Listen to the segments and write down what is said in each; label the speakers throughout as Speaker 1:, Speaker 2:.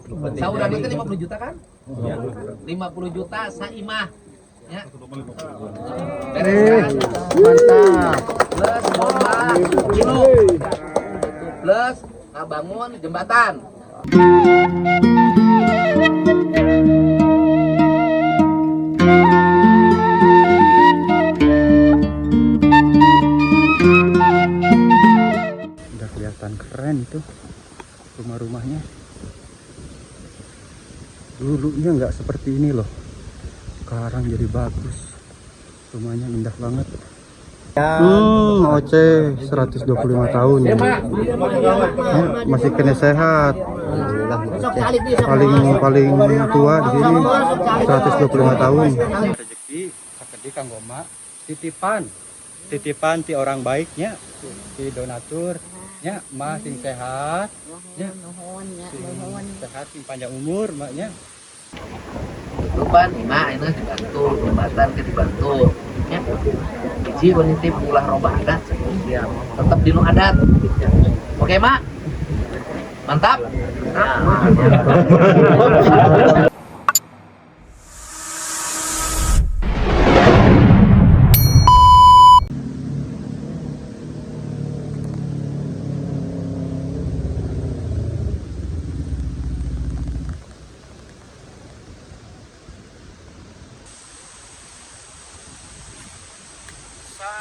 Speaker 1: Saurang itu 50 juta kan? 50 juta saimah. Ya. Beres kan?
Speaker 2: Mantap.
Speaker 1: Plus bomba kilo. Plus ngabangun jembatan.
Speaker 2: Udah kelihatan keren itu rumah-rumahnya. Dulunya nggak seperti ini loh. Sekarang jadi bagus. Rumahnya indah banget. Oce 125 tahun ya. Ya, masih kena sehat. Paling paling tua di sini 125 tahun. Rezeki sakedik kanggo mak titipan. Titipan ti orang baiknya, ti donatur nya, mak sing sehat nya, sing sehat, sing panjang umur maknya.
Speaker 1: Tutupan imah ini dibantu, jembatan ke dibantu. Ya. Hiji nitip ulah robah adat, ya. Tetap di nu adat. Oke, Mak? Mantap? Nah.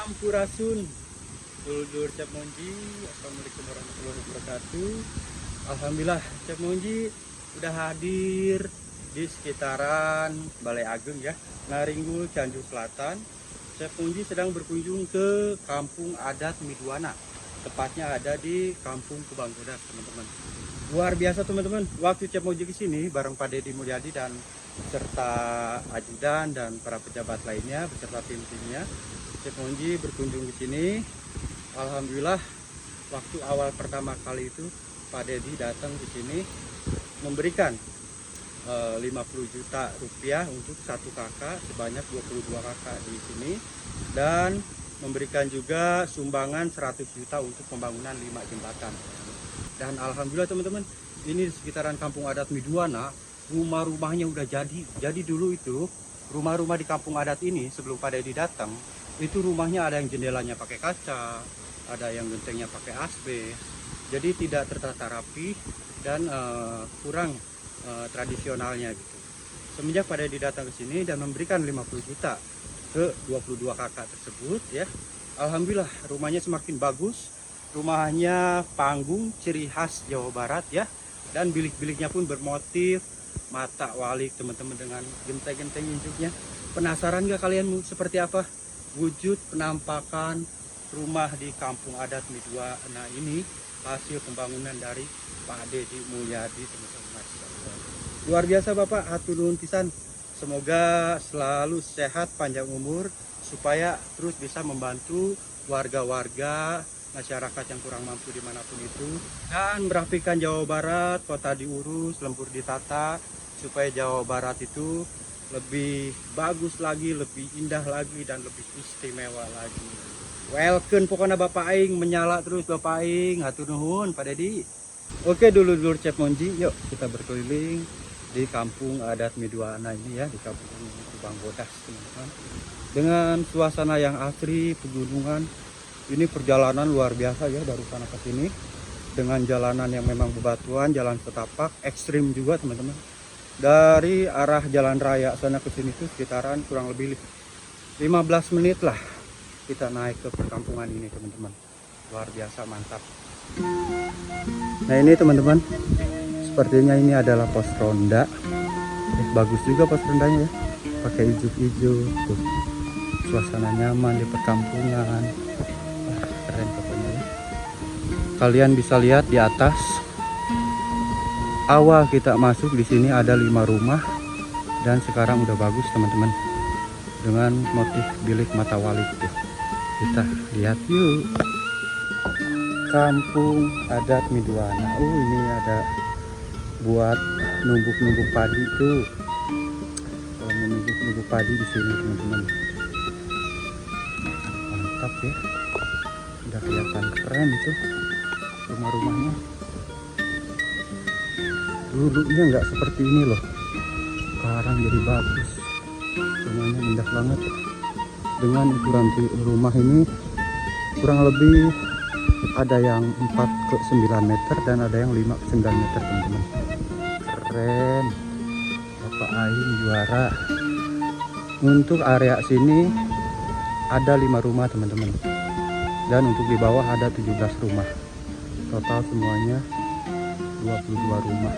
Speaker 2: Sampurasun, dulur Cep Monji. Assalamualaikum warahmatullahi wabarakatuh. Alhamdulillah, Cep Monji udah hadir di sekitaran Balai Ageng ya, Naringgul, Cianjur Selatan. Cep Monji sedang berkunjung ke Kampung Adat Miduana, tepatnya ada di Kampung Kubang Bodas, teman-teman. Luar biasa, teman-teman. Waktu Cep Monji ke sini bareng Pak Deddy Mulyadi dan serta ajudan dan para pejabat lainnya beserta tim-timnya, Cep Monji berkunjung ke sini. Alhamdulillah, waktu awal pertama kali itu Pak Deddy datang ke sini memberikan 50 juta rupiah untuk satu KK sebanyak 22 KK di sini dan memberikan juga sumbangan 100 juta untuk pembangunan 5 jembatan. Dan alhamdulillah, teman-teman, ini di sekitaran Kampung Adat Miduana rumah-rumahnya udah jadi. Jadi dulu itu rumah-rumah di kampung adat ini sebelum Pak Deddy datang itu rumahnya ada yang jendelanya pakai kaca, ada yang gentengnya pakai asbes. Jadi tidak tertata rapi dan kurang tradisionalnya gitu. Semenjak Pak Deddy datang ke sini dan memberikan 50 juta ke 22 KK tersebut ya. Alhamdulillah, rumahnya semakin bagus. Rumahnya panggung ciri khas Jawa Barat ya. Dan bilik-biliknya pun bermotif mata walik, teman-teman, dengan genteng-genteng injuknya. Penasaran gak kalian seperti apa wujud penampakan rumah di Kampung Adat Miduana ini hasil pembangunan dari Pak Deddy Mulyadi, teman-teman? Masya Allah. Luar biasa, Bapak, hatur nuhun pisan. Semoga selalu sehat, panjang umur, supaya terus bisa membantu warga-warga masyarakat yang kurang mampu dimanapun itu dan merapikan Jawa Barat, kota diurus, lembur ditata, supaya Jawa Barat itu lebih bagus lagi, lebih indah lagi, dan lebih istimewa lagi. Welcome pokoknya, Bapak Aing menyala terus, Bapak Aing, hatur nuhun Pak Dedi. Oke, dulur-dulur Cep Monji, yuk kita berkeliling di Kampung Adat Miduana ini ya, di Kampung Kubang Bodas, teman-teman. Dengan suasana yang asri, pegunungan. Ini perjalanan luar biasa ya dari sana ke sini. Dengan jalanan yang memang bebatuan, jalan setapak, ekstrim juga, teman-teman. Dari arah jalan raya sana ke sini tuh sekitaran kurang lebih 15 menit lah kita naik ke perkampungan ini, teman-teman. Luar biasa mantap. Nah, ini teman-teman, sepertinya ini adalah pos ronda. Bagus juga pos rondanya ya, pakai ijuk-ijuk tuh. Suasana nyaman di perkampungan. Wah, keren pokoknya ya. Kalian bisa lihat di atas. Awal kita masuk di sini ada 5 rumah dan sekarang udah bagus, teman-teman, dengan motif bilik mata walik tuh. Kita lihat yuk. Kampung Adat Miduana. Oh, ini ada buat numbuk-numbuk padi tuh. Kalau mau numbuk-numbuk padi di sini, teman-teman. Mantap ya. Udah kelihatan keren itu rumah-rumahnya. Dulunya nggak seperti ini loh. Sekarang jadi bagus. Rumahnya indah banget. Dengan ukuran rumah ini kurang lebih ada yang 4 ke 9 meter dan ada yang 5 ke 9 meter, teman-teman. Keren. Bapak Aing juara. Untuk area sini ada 5 rumah, teman-teman. Dan untuk di bawah ada 17 rumah. Total semuanya 22 rumah.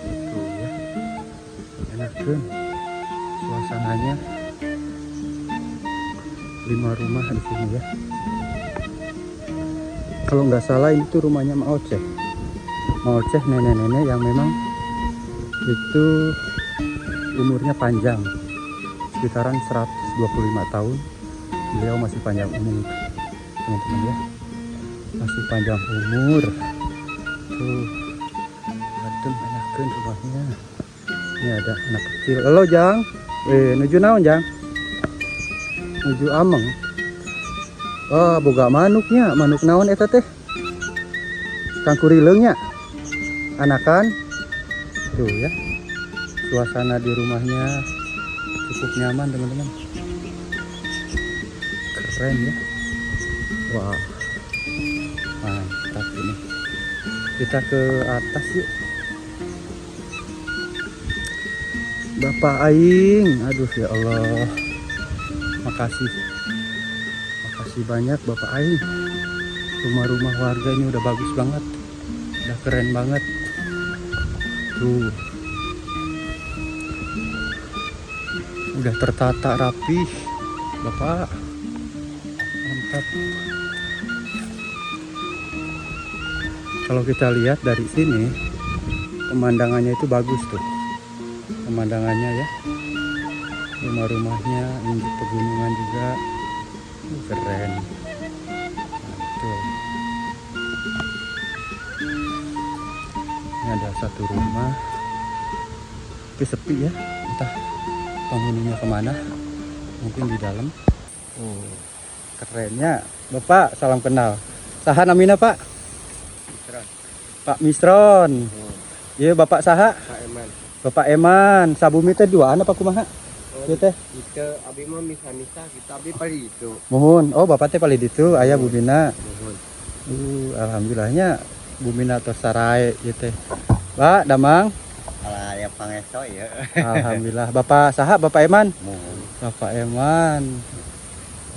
Speaker 2: Itu ya. Enak kan suasananya. 5 rumah di sini ya. Kalau nggak salah itu rumahnya Mak Oceh. Mak Oceh nenek-nenek yang memang itu umurnya panjang. Sekitaran 125 tahun. Beliau masih panjang umur. Teman-teman ya. Masih panjang umur. Tuh. Adem, enakeun rumahnya. Ini ada anak kecil. Halo, Jang. Eh, nuju naon, Jang? Nuju ameng. Oh, boga manuknya. Manuk naon eta teh? Kangkurileung nya. Anakan. Tuh ya. Suasana di rumahnya cukup nyaman, teman-teman. Keren ya. Wah. Mantap ini. Kita ke atas yuk. Bapak Aing, aduh ya Allah. Makasih. Makasih banyak, Bapak Aing. Rumah-rumah warga ini udah bagus banget. Udah keren banget. Tuh. Udah tertata rapi. Bapak. Mantap. Kalau kita lihat dari sini, pemandangannya itu bagus tuh. Pemandangannya ya. Rumah-rumahnya, injek pegunungan juga. Keren. Mantul. Ini ada satu rumah. Tapi sepi ya. Entah penghuninya kemana. Mungkin di dalam. Oh, kerennya. Bapak, salam kenal. Saha namina, Pak? Pak Misron. Iya, Bapak saha?
Speaker 3: Pak Eman.
Speaker 2: Bapak Eman, sabumi teh duaan apa kumaha?
Speaker 3: Oh,
Speaker 2: Ieu teh.
Speaker 3: itu abi mah misah-misah gitu, abi paling itu.
Speaker 2: Muhun. Oh, Bapak teh palih ditu aya bumina.
Speaker 3: Muhun.
Speaker 2: Alhamdulillahnya bumina tos sarae ieu teh. Pak Damang,
Speaker 3: Alah ya pangesto ya.
Speaker 2: Alhamdulillah. Bapak saha? Bapak Eman?
Speaker 3: Muhun.
Speaker 2: Bapak Eman.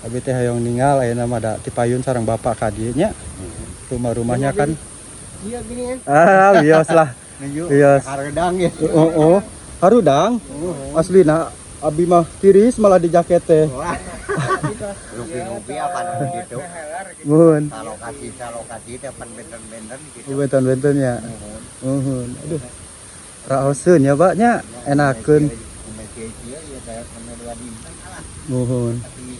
Speaker 2: Abi teh hoyong ninggal ayeuna mah da tipayun sareng Bapak ka dieu nya. Rumah-rumahnya kan
Speaker 3: Iya gini kan.
Speaker 2: Ah, bios lah.
Speaker 3: Nuju
Speaker 2: Bios.
Speaker 3: hareudang ya.
Speaker 2: Oh. Harudang. Aslina abi mah tiris malah di jaket teh.
Speaker 3: Wah. Rupi-rupi apa gitu.
Speaker 2: Muhun.
Speaker 3: Salokasi salokasi teh pan benten-benten gitu.
Speaker 2: Benten-benten ya.
Speaker 3: Muhun.
Speaker 2: Muhun. Aduh. Raoseun ya, Pak nya. Enakeun.
Speaker 3: Kumaha ieu teh sampai dua dinten alah.
Speaker 2: Muhun.
Speaker 3: Tapi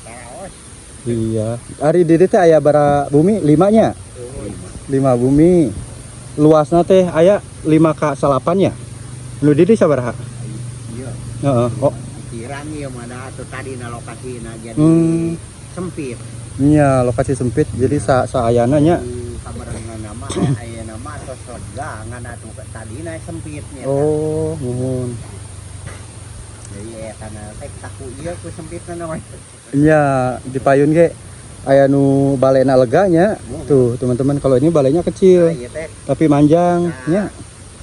Speaker 3: karaos.
Speaker 2: Iya. Ari diri teh aya bara bumi limanya. 5 bumi. Luasna teh aya 5 ka 8 nya. Nu diri sabaraha?
Speaker 3: Iya.
Speaker 2: Heeh. Oh,
Speaker 3: Pikiran ieu mah da atuh tadi na lokasina jadi sempit.
Speaker 2: Iya, lokasi sempit jadi saayana nya.
Speaker 3: Kabarengan nama aya nama tos lega ngan atuh tadina sempitnya.
Speaker 2: Oh, muhun.
Speaker 3: Jadi ya karena teh taku ieu ku sempitna namanya.
Speaker 2: Iya, di payun ge aya nu balena lega nya. Tuh, teman-teman, kalau ini balenya kecil
Speaker 3: Nah, ieu teh
Speaker 2: tapi manjang nya.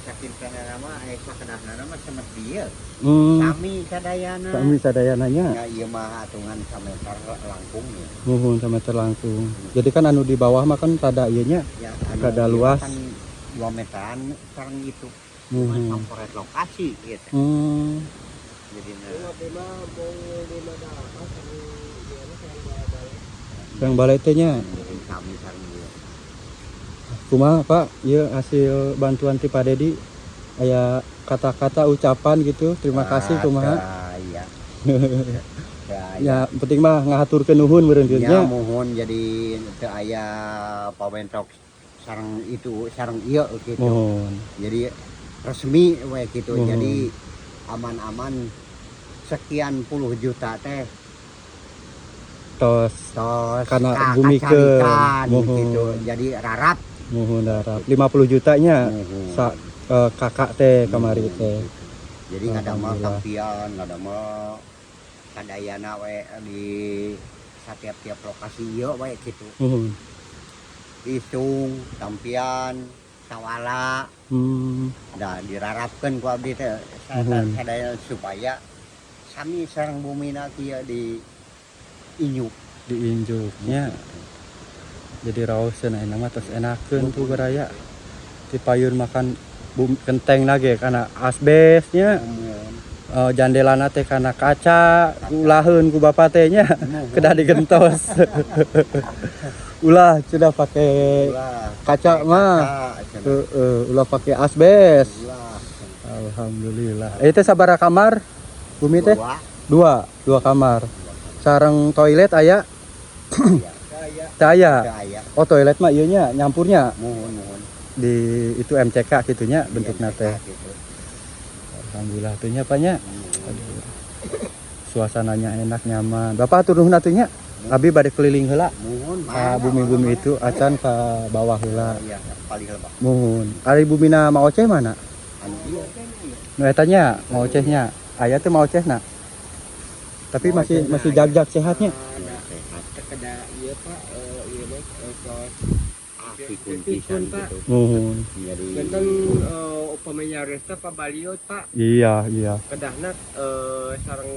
Speaker 3: Sakinten nama aya sakedahna mah semet dieu. Sami sadayana.
Speaker 2: Sami sadayana nya.
Speaker 3: Ya ieu mah atungan sameter langkung ya.
Speaker 2: Muhun sameter langkung. Jadi kan anu di bawah mah kan rada ieu nya.
Speaker 3: Ya, anu
Speaker 2: Rada
Speaker 3: ieu
Speaker 2: luas.
Speaker 3: kan 2 meteran sareng itu. Cuma
Speaker 2: Muhun.
Speaker 3: favorit lokasi gitu. Jadi
Speaker 2: Yang balai teh nya.
Speaker 3: Jadi sami sareng ieu.
Speaker 2: Kumaha, Pak? Ieu hasil bantuan ti Pak Dedi aya kata-kata ucapan gitu. Terima kasih kumaha?
Speaker 3: Iya.
Speaker 2: Ya, penting mah ngahaturkeun nuhun meureun kieu
Speaker 3: Ya
Speaker 2: nya.
Speaker 3: Mohon jadi teu aya pawentok sareng itu sareng ieu gitu.
Speaker 2: Mohon.
Speaker 3: Jadi resmi we gitu.
Speaker 2: Mohon.
Speaker 3: Jadi aman-aman sekian puluh juta teh
Speaker 2: Tos
Speaker 3: tos
Speaker 2: Karena bumi
Speaker 3: kacarikan
Speaker 2: Mohon.
Speaker 3: gitu. Jadi rarat.
Speaker 2: Muhun darap 50 jutanya
Speaker 3: Muhun.
Speaker 2: Sa kakak teh kamari teh.
Speaker 3: Jadi ngadamel
Speaker 2: Alhamdulillah.
Speaker 3: Tampian, ngadamel sadayana we di setiap-tiap lokasi ieu we gitu.
Speaker 2: Muhun.
Speaker 3: Isung, tampian, sawala, da dirarapkeun ku abdi teh sadayana supaya sami sareng bumina kieu di injuk.
Speaker 2: Diinjuknya jadi raoseun ayeuna mah, tos enakeun tuh baraya di payun makan bum, kenteng lagi karena asbesnya.
Speaker 3: Muhun.
Speaker 2: Jandelana teh kana kaca, ulaheun ku bapak teh nya.
Speaker 3: Muhun.
Speaker 2: Kedah digentos, ulah sudah pakai
Speaker 3: Ulah
Speaker 2: kaca mah.
Speaker 3: Kaca, cenah.
Speaker 2: Heeh, ulah pakai asbes.
Speaker 3: Ulah.
Speaker 2: Alhamdulillah. Itu sabaraha kamar bumi teh?
Speaker 3: Dua.
Speaker 2: Dua, dua kamar sareng toilet aya?
Speaker 3: Iya.
Speaker 2: Teu aya?
Speaker 3: Teu aya.
Speaker 2: Oh, toilet mah ieu nya, nyampurnya.
Speaker 3: Muhun, muhun.
Speaker 2: Di itu MCK gitunya bentuknya teh.
Speaker 3: Gitu.
Speaker 2: Alhamdulillah tuh nya, Pak, nya. Aduh. Suasananya enak, nyaman. Bapak turun atuh nya. Abi bade keliling heula
Speaker 3: Muhun.
Speaker 2: ka bumi-bumi itu acan, ka bawah heula.
Speaker 3: Iya, paling lebah.
Speaker 2: Muhun. Ari bumina Mang Oceh mana?
Speaker 3: Anu ieu.
Speaker 2: Nu eta nya, Mang Ocehnya. Aya teh Mang Ocehna? Tapi
Speaker 3: Mang
Speaker 2: masih
Speaker 3: Ocehna
Speaker 2: masih
Speaker 3: aya.
Speaker 2: jagjag sehatnya.
Speaker 3: Sehat.
Speaker 4: Sekedar iya, Pak, iya mah tos
Speaker 3: Ah, pikun pisan
Speaker 4: Pikun, Pak.
Speaker 3: gitu.
Speaker 2: Muhun.
Speaker 3: Jadi
Speaker 4: Benten upamanya resta Pak Baliot, Pak.
Speaker 2: Iya.
Speaker 4: Kedahna sareng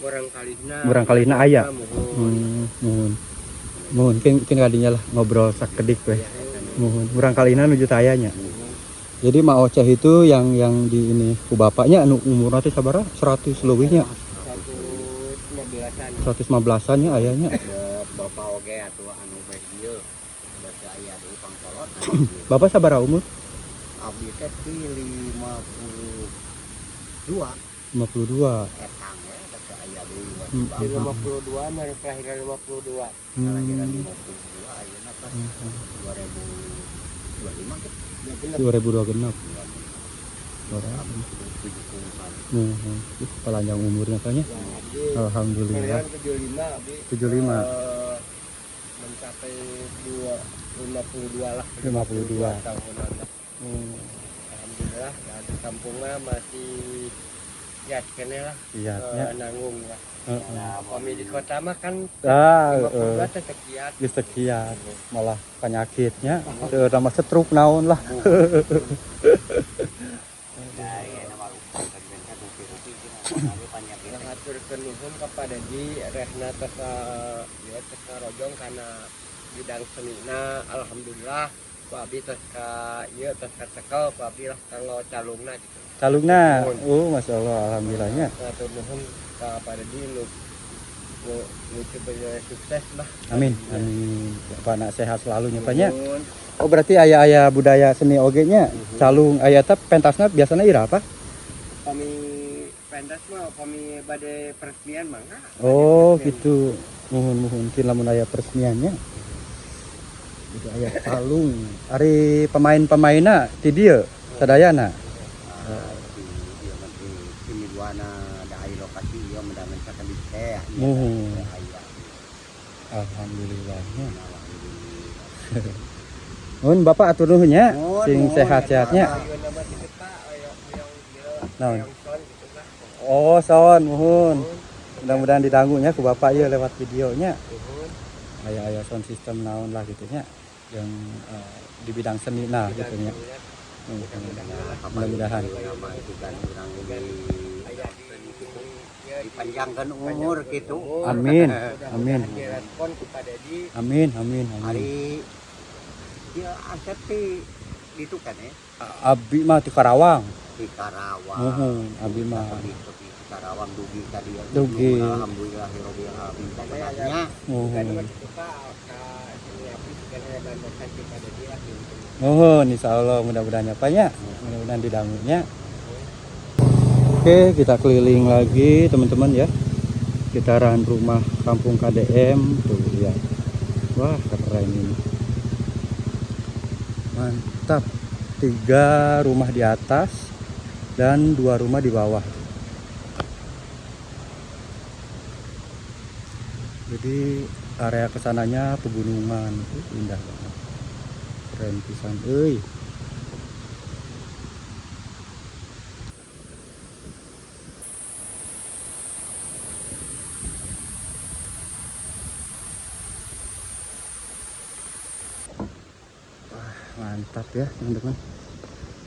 Speaker 4: murang kalihna.
Speaker 2: Murang kalihna aya?
Speaker 4: Muhun.
Speaker 2: Muhun. Muhun kin kin kadinya lah ngobrol sakedik weh. Muhun. Murang kalihna nuju taya nya. Jadi Mak Oceh itu yang di ini ku bapaknya anu umurna teh sabaraha? 100 leuwihnya.
Speaker 4: 115-an.
Speaker 2: 115-an nya ayahnya.
Speaker 3: Bapak oge atuh anu beh ieu. Basa aya deui pangkolot.
Speaker 2: Bapak sabaraha umur?
Speaker 3: Abdi teh ti 52.
Speaker 2: 52.
Speaker 3: Etang ya basa aya deui.
Speaker 4: Di 52, mari kelahiran 52.
Speaker 3: Kelahiran 52, ayeuna pas 2025 gitu.
Speaker 4: Ya bener.
Speaker 2: 2002 genep. Orang.
Speaker 3: 70-an.
Speaker 2: Panjang umurnya kayaknya.
Speaker 4: Ya, abdi
Speaker 2: Alhamdulillah.
Speaker 4: kelahiran 75 abdi.
Speaker 2: 75.
Speaker 4: Mencapai 2 52 lah.
Speaker 2: 52.
Speaker 4: Tahunan lah. Alhamdulillah ya, di kampung mah masih ya keneh lah.
Speaker 2: Iya, ya.
Speaker 4: Nanggung lah.
Speaker 2: Heeh.
Speaker 4: Upami di kota mah kan
Speaker 2: Ah,
Speaker 4: 52 teh sekian.
Speaker 2: Geus teu kiat, malah penyakitnya terutama stroke naon lah.
Speaker 3: Da ieu mah rupi rupi cenah penyakit.
Speaker 4: Ngaturkeun nuhun kepada di Rehna tos ya tos ngarojong kana bidang senina. Alhamdulillah ku abdi tos ka ieu, tos kacekel ku abdi lah kanggo calungna gitu.
Speaker 2: Calungna. Oh, masya Allah, alhamdulillahnya.
Speaker 4: Ngatur nuhun kepada di nu nu nu coba sukses lah.
Speaker 2: Amin. Amin. Bapak nak sehat selalu nya, Pak, nya.
Speaker 4: Nuhun.
Speaker 2: Oh, berarti aya-aya budaya seni oge nya, calung aya teh pentasna biasana ira apa?
Speaker 4: Upami pentas mah upami bade peresmian mangga.
Speaker 2: Oh, gitu. Muhun, muhun, kin lamun aya peresmiannya. Jadi aya calung. Ari pemain-pemainna ti dieu sadayana?
Speaker 3: Ah, di ieu mah di Simiduana da aya lokasi ieu mendangan sakedik teh.
Speaker 2: Muhun.
Speaker 3: Aya.
Speaker 2: Alhamdulillah nya.
Speaker 3: Alhamdulillah.
Speaker 2: Nuhun Bapak, atur nuhun nya.
Speaker 3: Nuhun,
Speaker 2: Sing
Speaker 3: nuhun.
Speaker 2: sehat-sehatnya.
Speaker 4: Ayeuna mah kitu, Pak, hoyong hoyong ieu
Speaker 2: Naon?
Speaker 4: hoyong sound gitu lah.
Speaker 2: Oh, sound, muhun. Mudah-mudahan didangunya ku Bapak ieu lewat videonya.
Speaker 4: Nuhun.
Speaker 2: Aya-aya sound system naon lah gitu nya yang di bidang seni nah gitu nya. Mudah-mudahan.
Speaker 3: Nama itu kan urang di
Speaker 4: Aya di ieu
Speaker 3: dipanjangkan umur gitu.
Speaker 2: Amin. Amin.
Speaker 4: Direspon kepada di
Speaker 2: Amin, amin, amin.
Speaker 3: Ari ieu Asep ti ditu kan ya?
Speaker 2: Abi mah di Karawang.
Speaker 3: Di Karawang.
Speaker 2: Muhun, abi mah.
Speaker 3: Tepi di Karawang dugi ka dieu.
Speaker 2: Dugi.
Speaker 3: Alhamdulillahirabbil alamin. Sebenarnya
Speaker 2: Muhun.
Speaker 4: Gitu, Pak, ka sini abdi sekalian bantuan kepada dia lah gitu.
Speaker 2: Muhun, insyaallah mudah-mudahan ya, Pak, nya. Mudah-mudahan didangunya. Oke, kita keliling lagi teman-teman ya. Sekitaran rumah kampung KDM tuh lihat. Wah, keren ini. Mantap. 3 rumah di atas dan 2 rumah di bawah. Jadi area kesananya pegunungan, itu indah banget. Keren pisan euy. Wah, mantap ya teman-teman.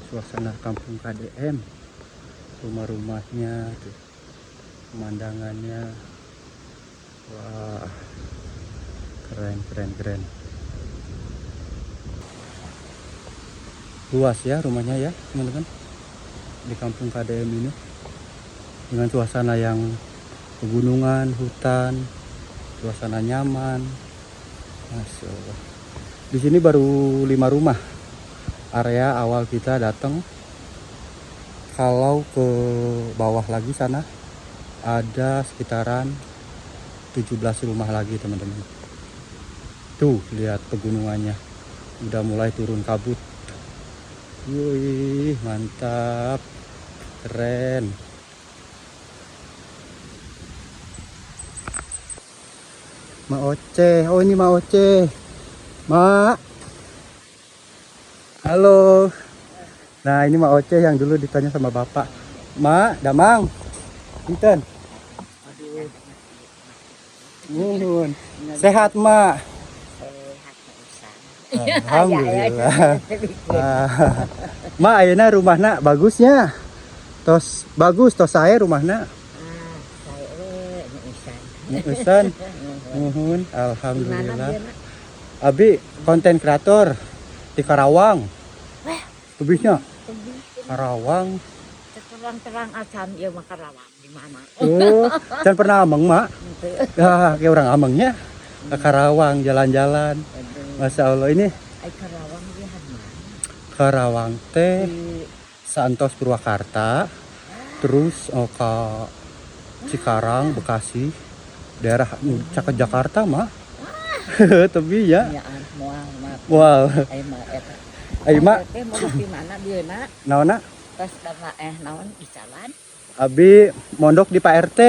Speaker 2: Suasana kampung KDM, rumah-rumahnya tuh, pemandangannya, wah keren keren keren. Luas ya rumahnya ya teman-teman di kampung KDM ini, dengan suasana yang pegunungan, hutan, suasana nyaman. Masya Allah. Di sini baru 5 rumah. Area awal kita datang. Kalau ke bawah lagi sana ada sekitaran 17 rumah lagi teman-teman. Tuh lihat pegunungannya, udah mulai turun kabut. Wih, mantap, keren. Ma Oce, oh ini Ma Oce. Ma, halo. Nah ini Ma Oce yang dulu ditanya sama bapak. Ma, damang, Inten. Nuhun. Sehat Ma. Alhamdulillah. Ah, Ma, ayeuna rumahna bagusnya. Tos bagus, tos sae rumahna. Usan. Nuhun, alhamdulillah. Abi konten kreator di Karawang. Tebihnya Karawang.
Speaker 5: Terang-terang acan ieu mah Karawang di mana?
Speaker 2: Oh, can pernah ameng, Mak. Ah, kayak orang amengnya ke Karawang jalan-jalan. Masya Allah ini.
Speaker 5: Ai Karawang di mana?
Speaker 2: Karawang teh Santos Purwakarta, terus ke Cikarang, Bekasi, daerah caket Jakarta, Mak. Tapi ya. Moal. Ai mak.
Speaker 5: Teh mondok di mana dieuna?
Speaker 2: Naonna?
Speaker 5: Tos dama naon icalan?
Speaker 2: Abi mondok di Pak RT.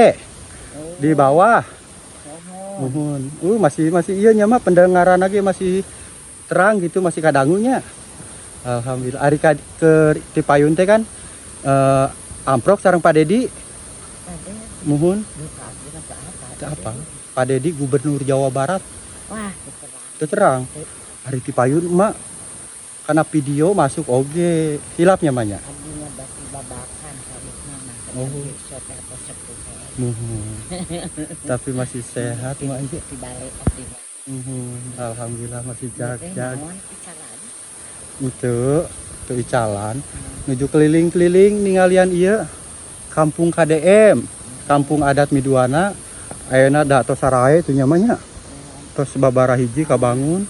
Speaker 2: Di bawah. Muhun. Masih masih iya nya mah pendengaran lagi masih terang gitu, masih kadangunya. Alhamdulillah. Ari ke Tipayun teh kan amprok sareng Pak Dedi. Muhun. Apa? Pak Dedi Gubernur Jawa Barat.
Speaker 5: Wah,
Speaker 2: terang. Ari Tipayun mak karena video masuk oge hilapnya banyak. Oh. Tapi masih sehat mak. Alhamdulillah masih jag-jag. Itu tuh icalan nuju keliling-keliling ningalian iya kampung KDM, kampung adat Miduana. Ayeuna da tos sarae tuh nyamanya. Tos babara hiji kabangun.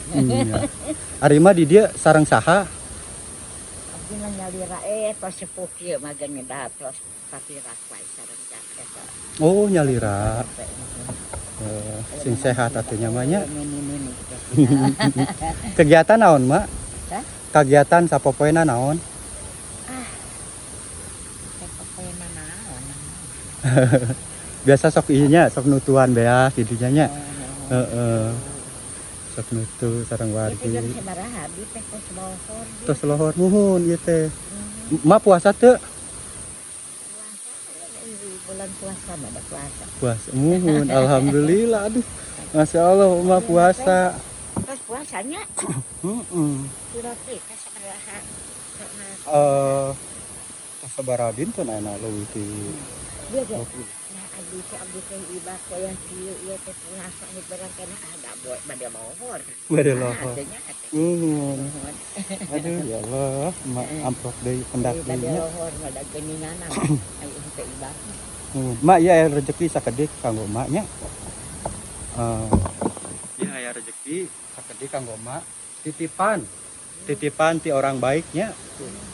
Speaker 2: Iya. Ari mah di dia sareng saha?
Speaker 5: Abdi mah nyalira tos sepuh kieu mah geus tos papirak wae sareng eta.
Speaker 2: Oh, nyalira. Sing sehat atuh nya mah nya. Kegiatan naon, Mak? Kegiatan sapopoena naon?
Speaker 5: Ah. Sapopoena naon?
Speaker 2: Biasa sok ieu nya, sok nutuan beas di dinya nya. Heeh. Sok nutu sareng wargi. Tos lohor muhun ieu teh. Mak puasa teu?
Speaker 5: Bulan puasa mah ada puasa.
Speaker 2: Puasa muhun, alhamdulillah. Aduh. Masya Allah, Mak puasa.
Speaker 5: Tos puasanya?
Speaker 2: Heeh.
Speaker 5: Roti teh sabaraha?
Speaker 2: Tos sabaraha dinten ayeuna leuwih ti.
Speaker 5: Nah, abdi teh ibak wayah kieu ieu teh puasa nu berang kana ada boy bade lohor.
Speaker 2: Bade lohor. Aduh ya Allah, mak amprok deui pendak deui.
Speaker 5: Bade lohor mah da geuninganan. Aya teh ibak.
Speaker 2: Mak ieu aya rezeki sakedik kanggo mak nya. Ieu aya rezeki sakedik kanggo mak, titipan. Titipan ti orang baiknya,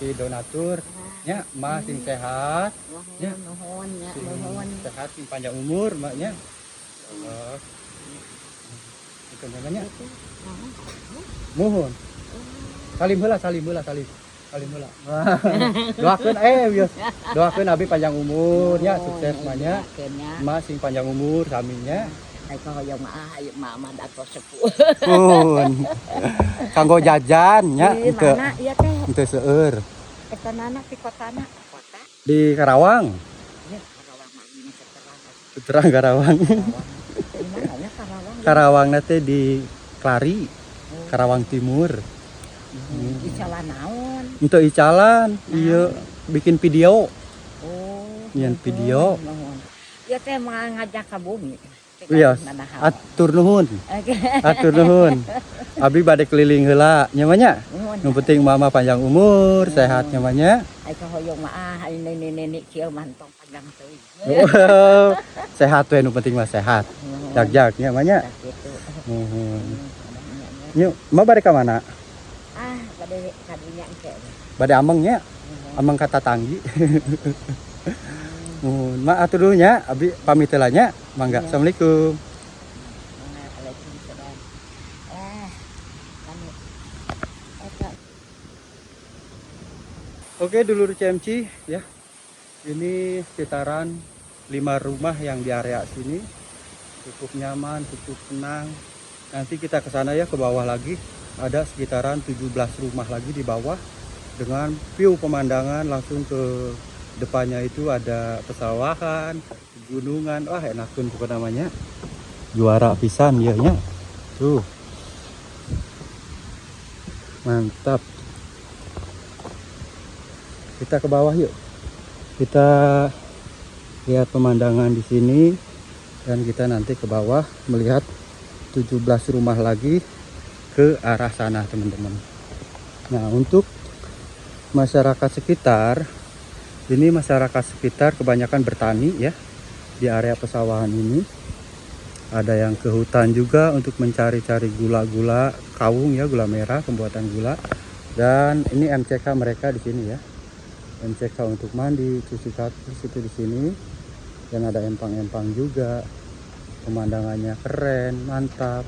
Speaker 2: ti donatur nya, mak sing sehat nya.
Speaker 5: Nuhun nya,
Speaker 2: Sing
Speaker 5: nuhun.
Speaker 2: sehat, sing panjang umur maknya. Allah. Itu namanya. Muhun. Salim heula, salim heula, salim. Salim heula. Doakeun wios. Doakeun abi panjang umur nya, sukses mah nya. Ma sing panjang umur saminya.
Speaker 5: Ai kahoyong mah ayo mama da sepuh.
Speaker 2: Pun. Kanggo jajan nya
Speaker 5: Di
Speaker 2: henteu
Speaker 5: mana ieu teh?
Speaker 2: Henteu seueur.
Speaker 5: Eta nana di kotana? Kota.
Speaker 2: Di Karawang.
Speaker 5: Ya, Karawang mah ini terang.
Speaker 2: Terang Karawang.
Speaker 5: Di mana nya Karawang?
Speaker 2: Karawang teh di Klari, Karawang Timur.
Speaker 5: Di jalan naon?
Speaker 2: Untuk icalan, iya bikin video.
Speaker 5: Oh.
Speaker 2: Nyian video.
Speaker 5: Nuhun. Ieu teh mau ngajak ka bumi.
Speaker 2: Iya, atur nuhun. Atur nuhun. Abi bade keliling heula nya mah nya.
Speaker 5: Nuhun.
Speaker 2: Nu penting mama panjang umur, sehat nya mah nya.
Speaker 5: Ai kahoyong mah ah ai nenek-nenek kieu mah tong panjang teuing.
Speaker 2: Sehat we nu penting mah sehat. Jag-jag nya mah nya.
Speaker 5: Tah kitu.
Speaker 2: Nuhun. Yuk, mah bade ka mana?
Speaker 5: Ah, bade kadinya engke.
Speaker 2: Bade ameng nya. Ameng ka tatanggi. Nuhun, mak atur dulu nya, abi pamit heula nya. Mangga.
Speaker 5: Iya.
Speaker 2: Assalamualaikum.
Speaker 5: Waalaikumsalam. Eh, kami eta.
Speaker 2: Oke, dulur CMC ya. Ini sekitaran 5 rumah yang di area sini. Cukup nyaman, cukup tenang. Nanti kita ke sana ya, ke bawah lagi. Ada sekitaran 17 rumah lagi di bawah dengan view pemandangan langsung ke depannya itu ada pesawahan, gunungan. Wah, enak pun pokoknya namanya. Juara pisan ya nya. Tuh. Mantap. Kita ke bawah yuk. Kita lihat pemandangan di sini dan kita nanti ke bawah melihat 17 rumah lagi ke arah sana, teman-teman. Nah, untuk masyarakat sekitar, ini masyarakat sekitar kebanyakan bertani ya di area pesawahan ini. Ada yang ke hutan juga untuk mencari-cari gula-gula kawung ya, gula merah, pembuatan gula. Dan ini MCK mereka di sini ya. MCK untuk mandi, cuci kaki situ di sini. Dan ada empang-empang juga. Pemandangannya keren, mantap.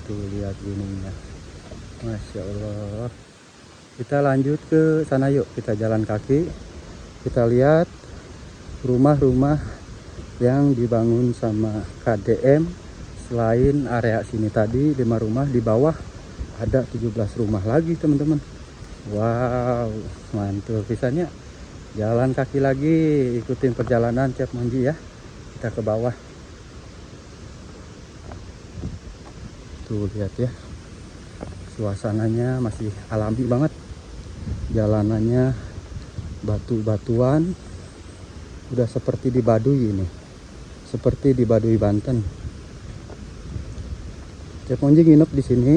Speaker 2: Tuh lihat gunungnya. Masya Allah. Kita lanjut ke sana yuk, kita jalan kaki. Kita lihat rumah-rumah yang dibangun sama KDM. Selain area sini tadi 5 rumah, di bawah ada 17 rumah lagi teman-teman. Wow, mantul pisannya. Jalan kaki lagi, ikutin perjalanan Cep Monji ya. Kita ke bawah. Tuh lihat ya. Suasananya masih alami banget. Jalanannya batu-batuan. Udah seperti di Baduy ini. Seperti di Baduy Banten. Cep Monji nginep di sini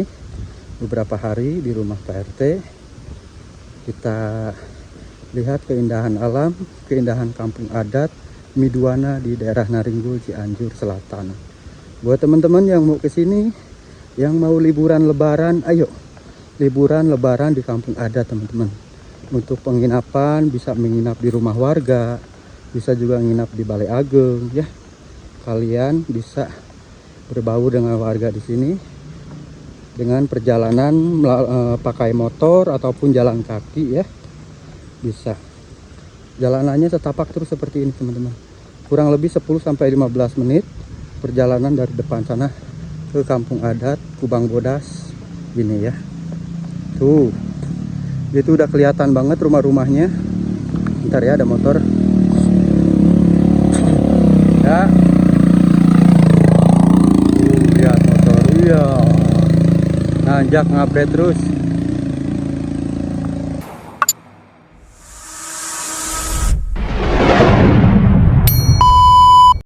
Speaker 2: beberapa hari di rumah Pak RT. Kita lihat keindahan alam, keindahan kampung adat Miduana di daerah Naringgul, Cianjur Selatan. Buat teman-teman yang mau kesini, yang mau liburan lebaran, ayo liburan lebaran di kampung adat teman-teman. Untuk penginapan bisa menginap di rumah warga, bisa juga nginap di Balai Ageng ya. Kalian bisa berbaur dengan warga di sini dengan perjalanan pakai motor ataupun jalan kaki ya. Bisa. Jalanannya setapak terus seperti ini teman-teman. Kurang lebih 10 sampai 15 menit perjalanan dari depan sana ke kampung adat Kubang Bodas ini ya. Tuh. Itu udah kelihatan banget rumah-rumahnya. Bentar ya, ada motor. Ya. Tuh, lihat motor. Iya. Nanjak ngabret terus.